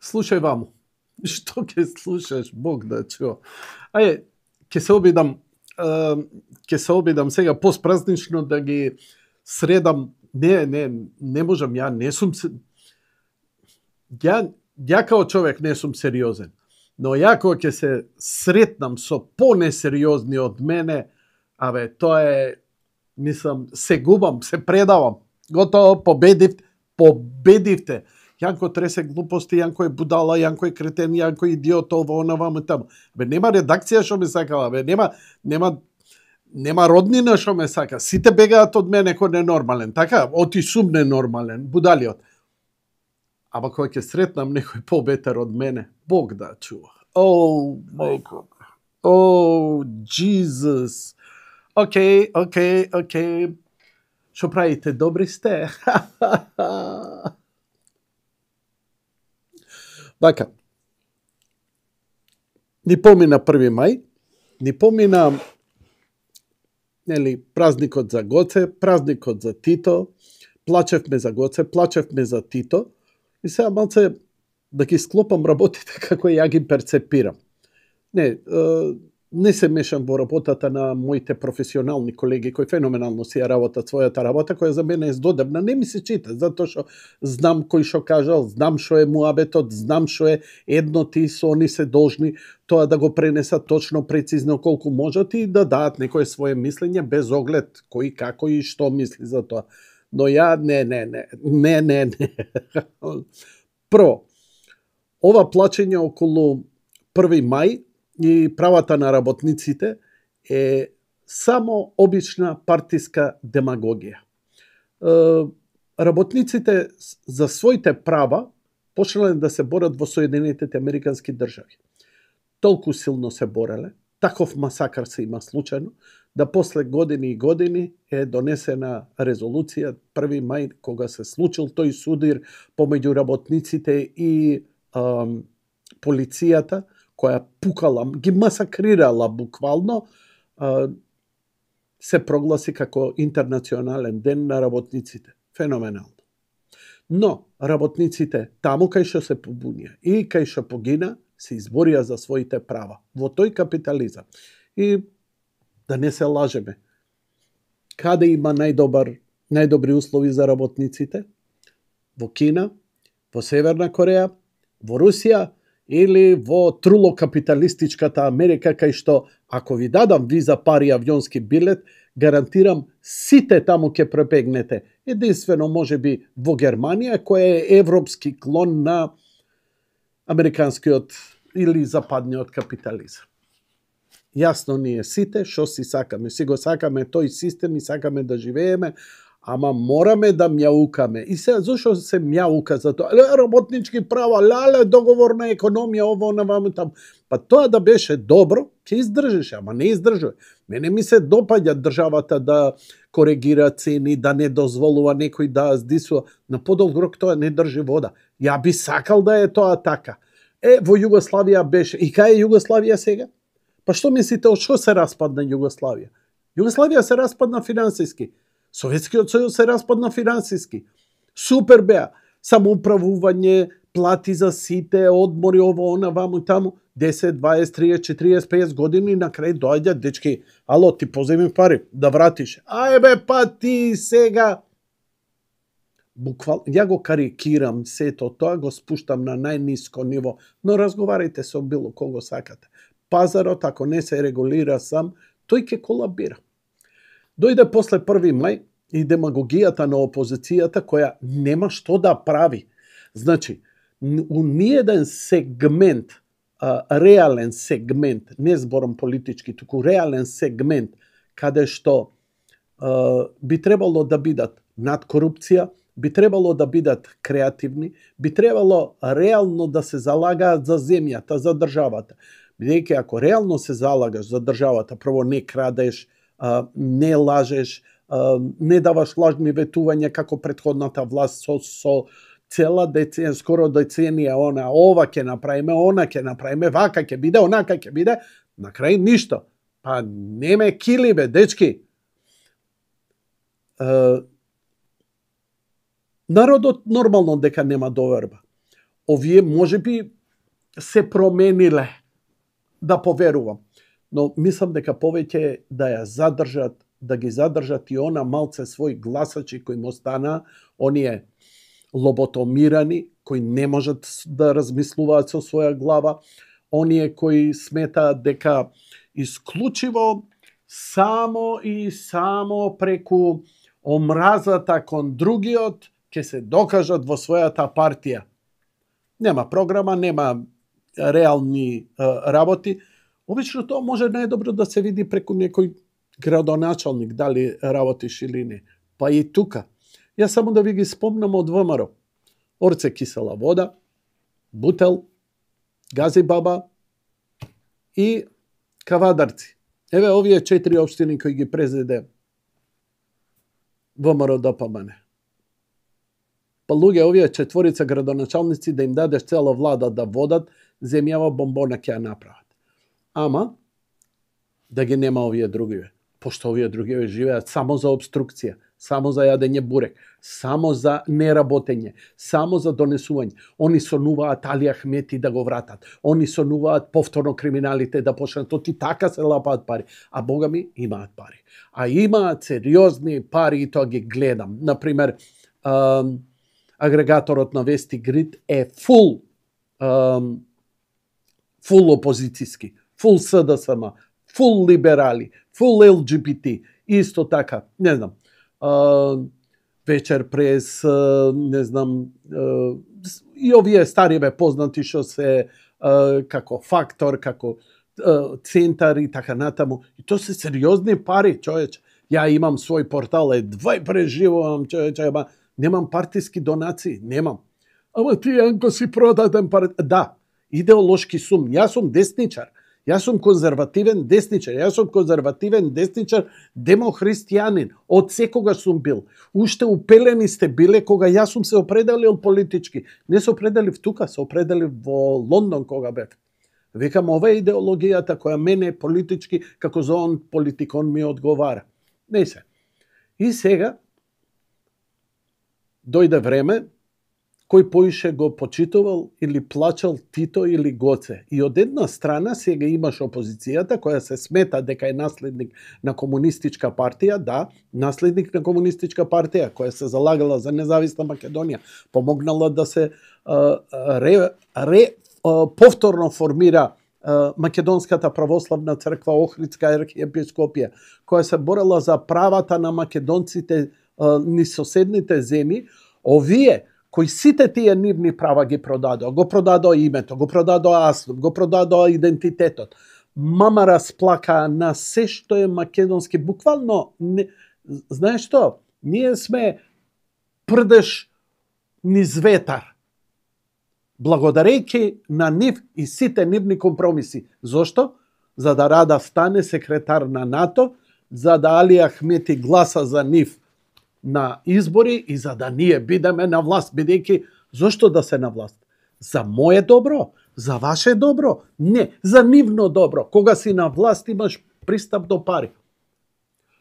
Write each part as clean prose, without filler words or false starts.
Слушај ваму. Што ќе слушаш, Бог да чуо. Ајде, ќе се обидам сега постпразнично да ги средам. Не можам, ја не сум се... Ја као човек не сум сериозен. Но ја кога ќе се сретнам со понесериозни од мене, тоа е, мислам, се губам, се предавам. Готово, победивте. Јанко тресе глупости, Јанко е будала, Јанко е кретен, Јанко е идиот, ово, онаваме таму. Нема редакција што ме сакала, нема роднина што ме сака. Сите бегаат од мене кој ненормален. Така, оти сум ненормален, будалиот. Ама кога ќе сретнам некој побетер од мене, Бог да чува. Мајко. Jesus. Океј. Што правите? Добри сте? Така. Ни помина 1. мај, ни помина празникот за Гоце, празникот за Тито, плачевме за Гоце, плачевме за Тито, и сега малце да ги склопам работите како ја ги перцепирам. Не се мешам во работата на моите професионални колеги кои феноменално си ја работат својата работа, која за мене е здодевна, не ми се чита, затоа што знам кој што кажал, знам што е муабетот, знам што е едноти со они се должни тоа да го пренесат точно, прецизно колку можат и да дадат некое свое мислење без оглед кој како и што мисли за тоа. Но ја не. Прво, ова плачење околу 1. мај и правата на работниците е само обична партиска демагогија. Работниците за своите права почнале да се борат во Соединетите Американски држави. Толку силно се бореле, таков масакар се има случајно, да после години и години е донесена резолуција 1. мај, кога се случил тој судир помеѓу работниците и полицијата, која пукала, ги масакрирала буквално, се прогласи како интернационален ден на работниците. Феноменално. Но работниците таму кај што се побунија и кај што погина, се изборија за своите права во тој капитализам. И да не се лажеме, каде има најдобри услови за работниците? Во Кина, во Северна Кореја, во Русија или во трулокапиталистичката Америка, кај што ако ви дадам виза, пари, авионски билет, гарантирам сите таму ќе пребегнете. Единствено може би во Германија, која е европски клон на американскиот или западниот капитализам. Јасно ние сите што си сакаме. Си го сакаме тој систем и сакаме да живееме, ама мораме да мјаукаме. И сега, зашо се мјаука за тоа? Работнички права, договорна економија, ово, онаваму таму. Па тоа да беше добро, ќе издржеше, ама не издржува. Мене ми се допаѓа државата да коригира цени, да не дозволува некој да здисува. На подолг рок тоа не држи вода. Ја би сакал да е тоа така. Во Југославија беше. И кај е Југославија сега? Па што мислите, од што се распадна Југославија? Југославија се распадна финансиски. Советскиот сојуз се распадна финансиски. Супер беа. Самоуправување, плати за сите, одмори, ово, онаваму таму. 10, 20, 30, 40, 50 години на крај доаѓа, дечки, ало, ти поземи пари, да вратиш. Па ти сега... Буквално, ја го карикирам сето тоа, го спуштам на најниско ниво, но разговарајте со било кого сакате. Пазарот, ако не се регулира сам, тој ќе колабира. Дојде после 1. мај и демагогијата на опозицијата која нема што да прави. Значи, у ниеден сегмент, реален сегмент, не зборам политички, туку реален сегмент, каде што би требало да бидат над корупција, би требало да бидат креативни, би требало реално да се залагаат за земјата, за државата. Бидејќи ако реално се залагаш за државата, прво не крадеш, не лажеш, не даваш лажни ветувања како претходната власт со цела деценија, скоро деценија, ова ќе направиме, она ќе направиме, вака ќе биде, онака ќе биде, на крај ништо. Па не ме кили бе, дечки. Народот нормално дека нема доверба. овие можеби се промениле, да поверувам. Но мислам дека повеќе да ја задржат, да ги задржат и она малце своји гласачи кои му стана, оние лоботомирани, кои не можат да размислуваат со своја глава, оние кои сметаат дека исклучиво само и само преку омразата кон другиот ќе се докажат во својата партија. Нема програма, нема реални работи. Обично тоа може најдобро да се види преку некој градоначалник, дали работиш или не. Па и тука. Јас само да ви ги спомнам од ВМРО. Орце кисела вода, Бутел, Гази Баба и Кавадарци. Еве овие 4 општини кои ги презеде ВМРО ДПМН. Па луѓе, овие 4 градоначалници да им дадеш цела влада да водат, земјава бомбона ќе ја направат. Ама да ги нема овие другиве, пошто овие другиве живеат само за обструкција, само за јадење бурек, само за неработење, само за донесување. Они сонуваат Али Ахмети да го вратат. Они сонуваат повторно криминалите да почнат. Тоти така се лапаат пари. А Бога ми имаат пари. А имаат сериозни пари и тоа ги гледам. Например, агрегаторот на Вести Грид е фул опозицијски, фул СДСМ, фул либерали, фул ЛГБТ, исто така, не знам, Вечер прес, не знам, и овие стариве познати што се како Фактор, како Центар и така натаму. И тоа се сериозни пари, човече. Ја имам свој портал, едва преживувам, човече, немам партиски донации, немам. Ама ти, Јанко, си продаден пари. Да, идеолошки сум. Јас сум десничар. Јас сум конзервативен десничар. Јас сум конзервативен десничар демохристијанин. Од секогаш сум бил. Уште упелени сте биле кога јас сум се определил политички. Не се определив тука, се определив во Лондон кога бев. Викам, ова е идеологијата која мене политички, како зоон политикон ми одговара. Не се. И сега дојде време кој поише го почитувал или плачал Тито или Гоце. И од една страна сега имаш опозицијата која се смета дека е наследник на комунистичка партија, да, наследник на комунистичка партија која се залагала за независна Македонија, помогнала да се повторно формира Македонската православна црква, Охридска архиепископија, која се борела за правата на македонците низ соседните земји. Овие кои сите тие нивни права ги продадоа. Го продадоа името, го продадоа аслом, го продадоа идентитетот. Мама расплакаа на се што е македонски. Буквално, знаеш што? Ние сме прдеш низ ветар. Благодарејќи на нив и сите нивни компромиси. Зошто? За да Рада стане секретар на НАТО, за да Али Ахмети гласа за нив на избори и за да ние бидеме на власт, бидејќи зошто да се на власт? За мое добро, за ваше добро, не, за нивно добро. Кога си на власт имаш пристап до пари.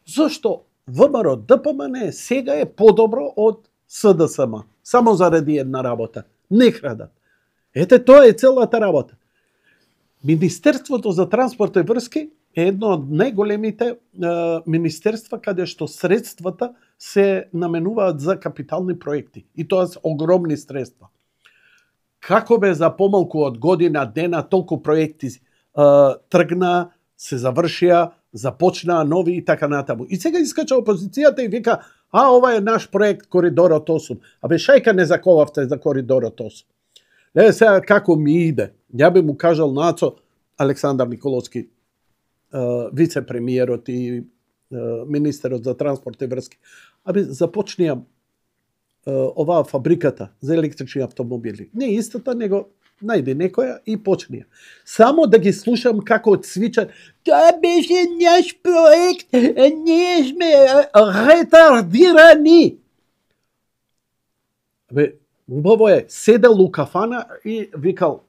Зошто ВМРО ДПМН сега е подобро од СДСМ? Само заради една работа. Не крадат. Ете, тоа е целата работа. Министерството за транспорт и врски е едно од најголемите министерства каде што средствата се наменуваат за капитални проекти. И тоа се огромни средства. Како бе за помалку од година дена толку проекти тргна, се завршија, започнаа нови и така натаму. И сега искача опозицијата и вика, ова е наш проект Коридорот 8. Абе, шајка не заковавте за Коридорот 8. Не, сега како ми иде. Ја би му кажал Нацо, Александар Николовски, вице-премиерот и министерот за транспорт и врски. Абе, започнија оваа фабриката за електрични автомобили. Не истата, него најди некоја и почнија. Само да ги слушам како цвичат. Тоа беше наш проект, ние сме ретардирани. Абе, убаво е, седел у кафана и викал,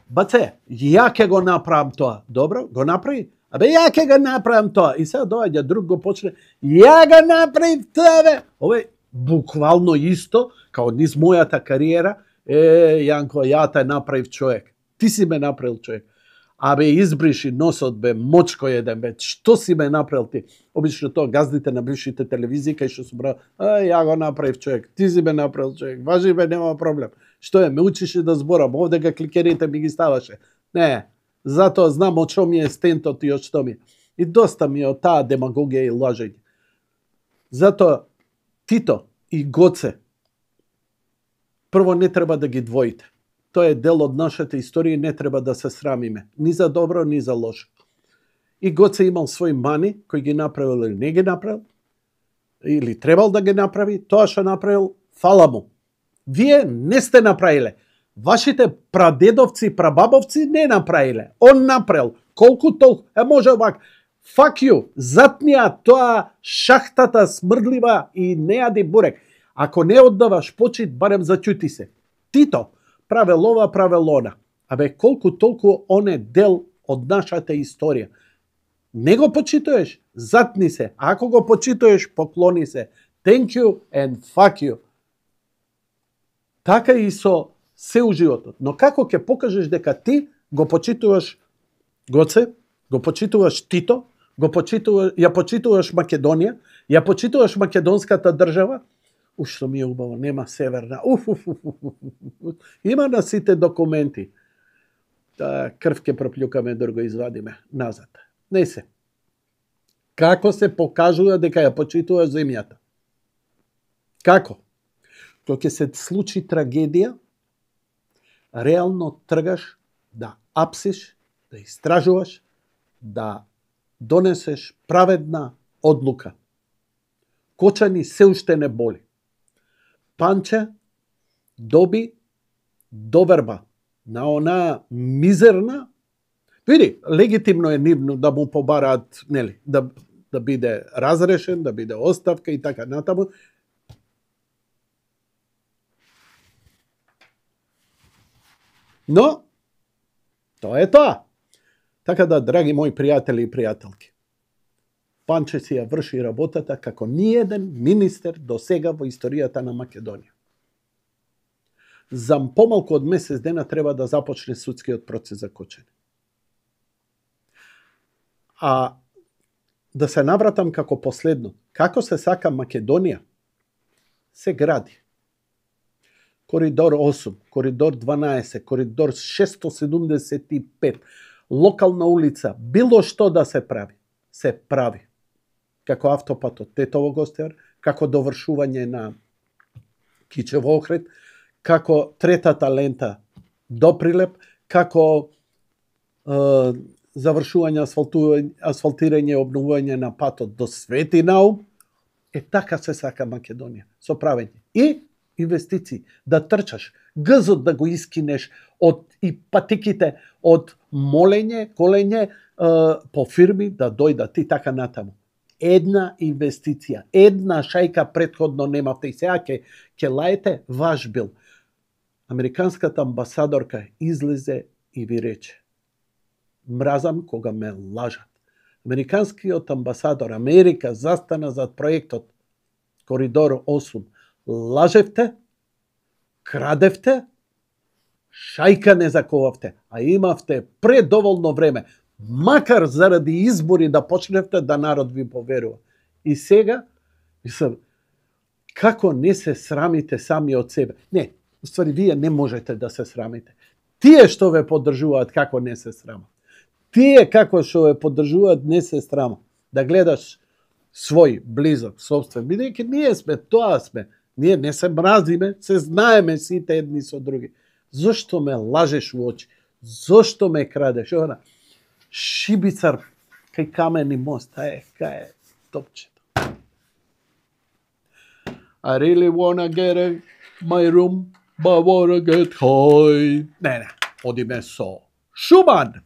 баце, ја ќе го направам тоа. Добро, го направи? Абе, ја ќе го направам тоа. И сега доаѓа друг го почне, ја го направив тоа, бе. Ове, буквално исто, као низ мојата кариера, Јанко, ја те направив човек. Ти си ме направил човек. Абе, избриши носот, бе, мочко еден, бе, што си ме направил ти? Обично тоа газдите на бившите телевизии, кај што се бра, ја го направив човек, ти си ме направил човек, важи бе, нема проблем. Што е, ме учише да зборам, овде га кликерите ми ги ставаше. Не, затоа знам од што ми е стентот и од што ми е. И доста ми е од таа демагогија и лажење. Затоа, Тито и Гоце, прво не треба да ги двоите. Тоа е дел од нашата историја и не треба да се срамиме. Ни за добро, ни за лошо. И Гоце имал свој мани, кој ги направил или не ги направил, или требал да ги направи, тоа што направил, фала му. Вие не сте направиле. Вашите прадедовци и прабабовци не направиле. Он направил. Колку толку, може овак, fuck you, затнија тоа шахтата смрдлива и не јади бурек. Ако не оддаваш почит, барем заќути се. Тито, правел ова, правел она. Абе, колку толку он е дел од нашата историја. Не го почитуваш, затни се. Ако го почитуваш, поклони се. Thank you and fuck you. Така и со се у животот. Но како ќе покажеш дека ти го почитуваш Гоце, го почитуваш Тито, ја почитуваш Македонија, ја почитуваш македонската држава, што ми е убаво, нема северна. Има на сите документи. Крв ќе проплюкаме да го извадиме назад. Не се. Како се покажува дека ја почитуваш земјата? Како? Кога ќе се случи трагедија, реално тргаш да апсиш, да истражуваш, да донесеш праведна одлука. Кочани се уште не боли. Панче доби доверба на онаа мизерна. Види, легитимно е нивно да му побараат, нели, да биде разрешен, да биде оставка и така натаму. Но тоа е тоа. Така да, драги мои пријатели и пријателки, Панче си ја врши работата како ниеден министер до сега во историјата на Македонија. За помалку од месец дена треба да започне судскиот процес за Кочани. А да се навратам како последно, како се сака Македонија, се гради. Коридор 8, коридор 12, коридор 675, локална улица, било што да се прави. Како автопатот Тетово-Гостивар, како довршување на Кичево Охрид, како третата лента до Прилеп, како завршување асфалтирање и обновување на патот до Свети Наум. Така се сака Македонија, со правење. И инвестиции, да трчаш, гзот да го искинеш и патиките од молење, колење по фирми да дојдат и така натаму. Една инвестиција, една шајка претходно немавте и сега ќе лаете ваш бил. Американската амбасадорка излезе и ви рече: мразам кога ме лажат. Американскиот амбасадор, Америка застана зад проектот Коридор 8. Лажевте, крадевте, шајка не заковавте, а имавте предоволно време, макар заради избори да почневте да народ ви поверува. И сега, како не се срамите сами од себе? Не, уствари, вие не можете да се срамите. Тие што ве поддржуваат, како не се срамат. Тие како што ве поддржуваат, не се срамат. Да гледаш свој близок, собствен, бидејќи ние сме, тоа сме. Ние не се мразиме, се знаеме сите едни со други. Зошто ме лажеш во очи? Зошто ме крадеш? Ора, шибицар кај камени мост, кај топчето. I really wanna get my room, but wanna get high. Не, одиме со Шуман.